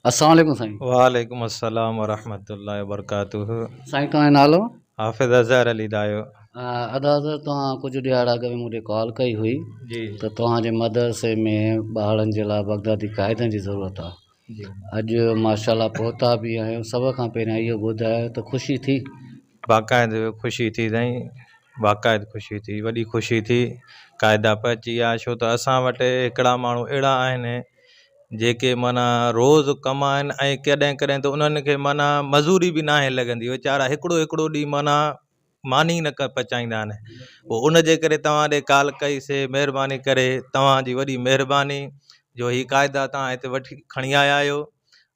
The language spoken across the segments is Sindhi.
السلام عليڪم سائين. وعليڪم السلام ورحمة الله وبرڪاته. سائين توهان جو نالو؟ حافظ اظهر علي دايو. ادا اظهر توهان ڪجهه ڏهاڙا اڳ ۾ مون ڏي ڪال ڪئي هئي جي ته توهان جي مدرسي ۾ ٻارڙن جي لاء بغدادي قاعدن جي ضرورت آ. جي اڄ ماشاءالله پهتا به آهيون سڀ کان پهريان اهو ٻڌايو ته خوشي ٿي؟ باقاعده خوشي ٿي سائين باقاعده خوشي ٿي وڏي خوشي ٿي قاعدا پهچي ويا ڇو ته اسان وٽ هڪڙا ماڻهو اهڙا آهن جيڪي معنيٰ روز ڪمائن ۽ ڪڏهن ڪڏهن ته انهن کي معنيٰ مزوري به ناهي لڳندي ويچارا هڪڙو هڪڙو ڏينهن معنيٰ ماني نه پچائيندا آهن پوء ان جي ڪري توهان ڏي ڪال ڪئي سي مهرباني ڪري توهان جي وڏي مهرباني جو هي قاعدا توهان هتي وٺي کڻي آيا آهيو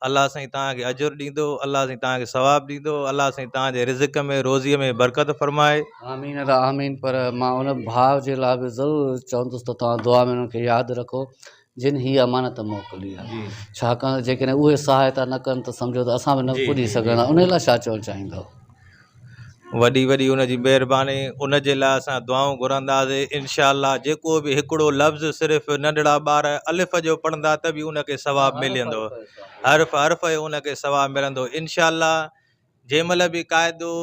الله سائين توهان کي اجر ڏيندو الله سائين توهان کي ثواب ڏيندو الله سائين توهان جي رزق ۾ روزي ۾ برڪت فرمائي. آمين ادا آمين پر مان ان ڀاء جي لاء به ضرور چوندس ته توهان دعا ۾ انهن کي ياد رکو جن هي امانت موڪلي آهي ڇاڪاڻ ته جيڪڏهن اهي سهائتا نه ڪن ته سمجهو ته اسان به نه پڄي سگهندا انهي لاء ڇا چوڻ چاهيندؤ. وڏي وڏي ان جي مهرباني ان جي لاء اسان دعائون گهرنداسين انشاء الله جيڪو به هڪڙو لفظ صرف ننڍڙا ٻار الف جو پڙهندا ته به ان کي ثواب ملندو حرف حرف جو ان کي ثواب ملندو انشاء الله جنهن مهل به قاعدو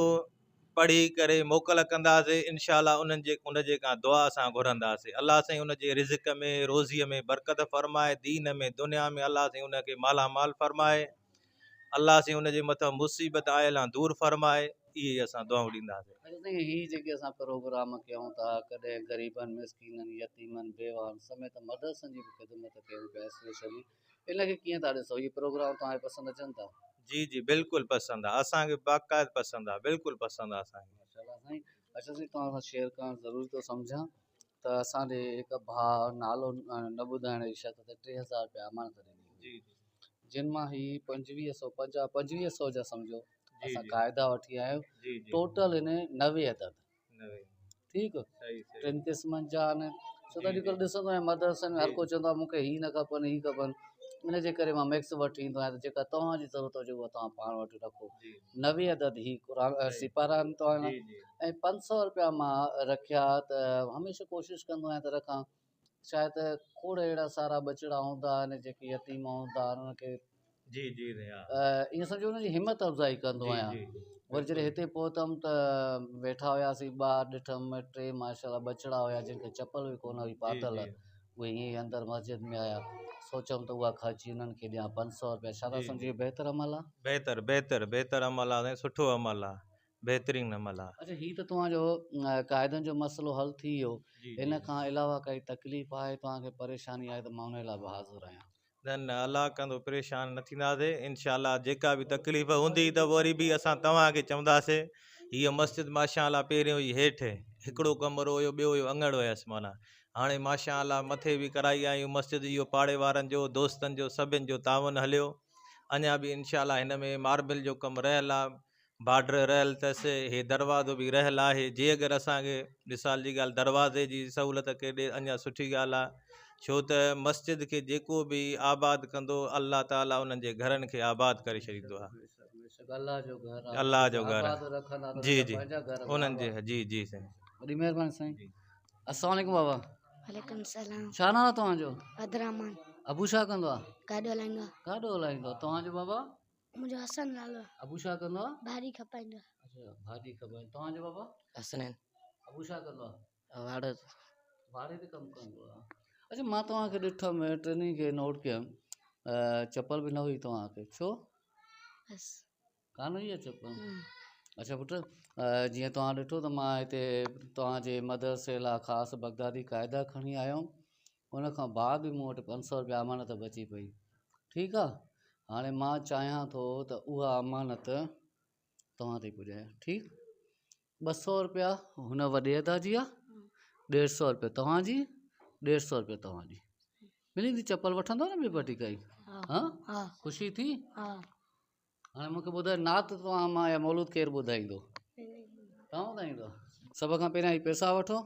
پڙهي ڪري موڪل ڪنداسين انشاء الله انهن جي ان جي کان دعا اسان گهرنداسين الله سائين ان جي رزق ۾ روزي ۾ برڪت فرمائي دين ۾ دنيا ۾ الله سائين ان کي مالا مال فرمائي الله سائين ان جي مٿان مصيبت آيل آن دور فرمائي اهي ئي اسان دعائون ڏينداسين. اچا سائين هي جيڪي اسان پروگرام ڪيون ٿا ڪڏهن غريبن مسڪينن يتيمن بيواهن سميت مدرسن جي به خدمت ڪيون پيا اسپيشلي ان کي ڪيئن ٿا ڏسو اهي پروگرام توهان کي پسند اچن ٿا. جي جي بلڪل پسند آ اسان کي باقاعد پسند آ بلڪل پسند آ اسان کي. ماشاءالله سائين اچا سائين توهان سان شيئر ڪرڻ ضروري ٿو سمجهان ته اسان ڏي هڪ ڀاء نالو نه ٻڌائڻ جي شرط تي 3000 رپيا امانت ڏني هئي. جن مان هي پنجويهه سو پنجاهه پنجويهه سو جا سمجهو اسان قاعدا وٺي آيا آهيون ٽوٽل هن نوي عدد ٺيڪ ٽن قسمن جا آهن ڇو ته اڄڪلهه ڏسندو آهيان مدرسن ۾ هر ڪو چوندو آهي مونکي هي نه کپن هي کپن ان جي ڪري مان مڪس وٺي ايندو آهيان ته جيڪا توهان جي ضرورت هجي اها توهان پاڻ وٽ رکو نوي عدد هي قرآن سيپارا آهن توهان ۽ پنج سو روپيا مان رکيا ته هميشه ڪوشش ڪندو آهيان ته رکان شايد کوڙ اهڙا سارا ٻچڙا هوندا آهن جيڪي يتيم هوندا آهن انهن کي جي جي ائين سمجهو انهن جي همت افزائي ڪندو آهيان وري جڏهن هتي پهتم ته ويٺا هياسين ٻاهر ڏٺم ٽي ماشاء الله ٻچڙا هيا جن کي چپل به ڪونه هئي پاتل اهي ائين ئي اندر مسجد ۾ آيا سوچيم ته اها خرچي انهن کي ڏيان پنج سؤ روپيا ڇا ٿا سمجهو اهو بهتر عمل آهي بهتر بهتر بهتر عمل آهي سائين سٺو عمل آهي بهترين عمل آ. اڇا هي ته توهان جو قاعدن جو مسئلو حل ٿي ويو ان کان علاوه ڪائي تڪليف آهي توهان کي پريشاني آهي ته مان ان لاء به حاضر آهيان. نه نه الله ڪندو پريشان نه ٿينداسي انشاء الله جيڪا به تڪليف هوندي ته وري به اسان توهان کي چونداسي هيء مسجد ماشاء الله پهريون هئي هيٺ هڪڙو ڪمرو هيو ٻيو هيو اڱڙ هيس معنيٰ هاڻي ماشاء الله مٿي به ڪرائي آيون مسجد اهو پاڙي وارن جو دوستن جو سڀن جو تعاون هليو اڃا به انشاء الله هن ۾ ماربل جو ڪم رهيل آ بارڊر رهيل اٿس هي دروازو به رهيل آهي جي اگر اسان کي مثال جي ڳالهه دروازي جي سهولت ڪري ڏي اڃا سٺي ڳالهه آهي ڇو ته مسجد کي جيڪو به آباد ڪندو الله تعاليٰ انهن جي گهرن کي آباد ڪري ڇڏيندو آهي الله جو گهر آهي جي جي انهن جي جي جي سائين وڏي مهرباني سائين السلام عليڪم بابا وعليڪم السلام ڇا نالو توهان جو عبدالرحمان ابو ڇا ڪندو آهي گاڏو هلائيندو آهي گاڏو هلائيندو آهي توهان جو بابا منهنجو حسن نالو آهي. ابو ڇا ڪندو آهي؟ ڀاڄي کپائيندو آهي. اڇا ڀاڄي کپائيندو. توهان جو بابا؟ حسنين. ابو ڇا ڪندو آهي؟ واڙي تي. واڙي تي ڪم ڪندو آهي. اڇا مان توهان کي ڏٺم ٽنهي کي نوٽ ڪيم چپل به نه هئي توهان کي ڇو؟ بس. ڪانه هئي چپل؟ اڇا پٽ جيئن توهان ڏٺو ته مان هتي توهان جي مدرسي لاء خاص بغدادي قاعدا کڻي آيو هيم ان کان بعد به مون وٽ پنج سؤ روپيا امانت بچي پئي ٺيڪ آ هاڻي مان چاهيان ٿو ته اها امانت توهان تائين پڄايان ٺيڪ ٻه سؤ روپيا هن وڏي ادا جي آ ڏيڍ سؤ روپيا توهان جي ڏيڍ سؤ روپيا توهان جي ملي ويندي چپل وٺندو نه ٻي پٽي ڪائي ها خوشي ٿي هاڻي مونکي ٻڌايو نعت توهان مان يا مولود ڪير ٻڌائيندو توهان ٻڌائيندو سڀ کان پهريان هي پئسا وٺو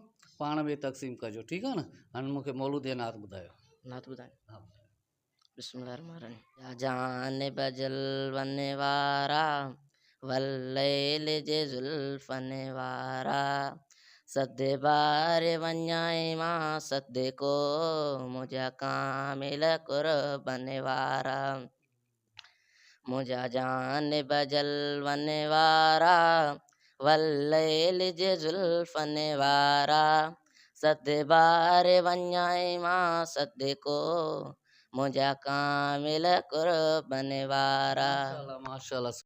پاڻ ۾ تقسيم ڪجو ٺيڪ آ نه هاڻي مونکي مولود يا نعت ٻڌايو نعت ٻڌايو ها بسم الله الرحمن الرحيم يا جانب جلون وارا والليل جي زلفن وارا صد بار وڃائي مان صدقو منهنجا ڪامل قربن وارا. منهنجا جانب جلون وارا، والليل جي زلفن وارا، ست بار وڃائي مان صدقو، منهنجا ڪامل قربن وارا. ماشاءالله ماشاءالله.